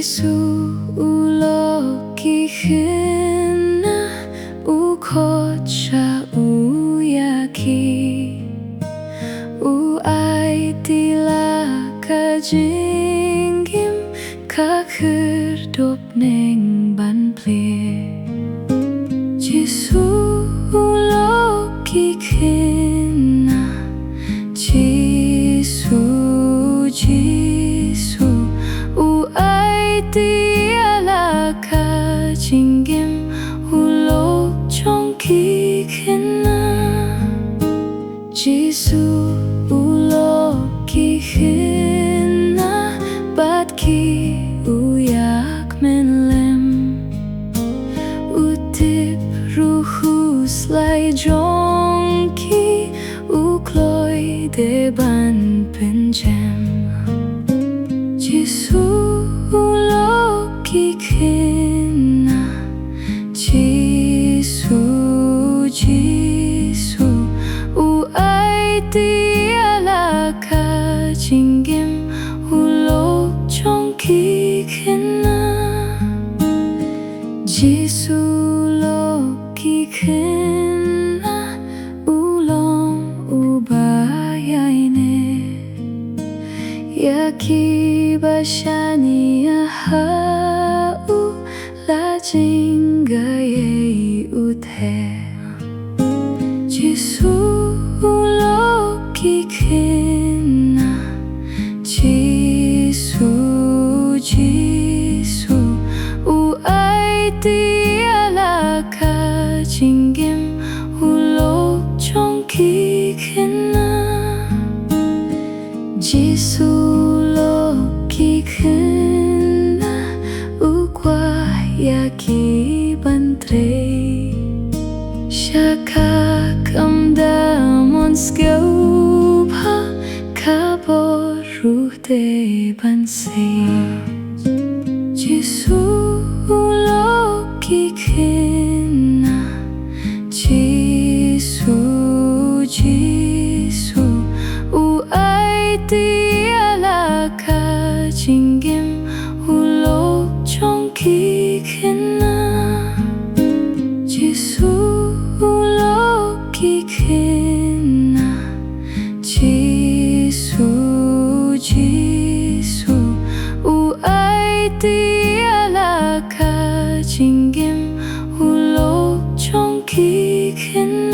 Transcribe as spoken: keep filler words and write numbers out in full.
Jisu u lok ki khynnah, u khot sha u ïa ki, u aiti la ka jingim, ka khyrdop neng ban plie. Jisu u lok ki khynnah, Jisu, Jisu u aiti ïa la ka jingim, u lok jong ki khynnah. Jisu u lok ki khynnah bad ki u ïakmen lem, u tip ruh khuslai jong ki, u kloi de ban pynjem. Jisu u lok ki khynnah, Jisu, Jisu u aiti ïa la ka jingim, u lok jong ki khynnah. Jisu u lok ki khynnah, u long uba ïaineh ïa kiba shaniah ha u, la jngai ïa u theh. Jisu u lok ki khynnah, Jisu, Jisu u aiti ïa la ka jingim, u lok jong ki khynnah. Jisu u lok ki khynnah, u kwah ïa ki ban trei sha ka kam da mon sngewbha, ka bor ruh te ban sei. Jisu u lok ki khynnah, Jisu, Jisu u aiti ïa la ka jingim, u lok jong ki khynnah. Jisu u lok ki khynnah, Jisu, Jisu u aiti ïa la ka jingim, u lok jong ki khynnah.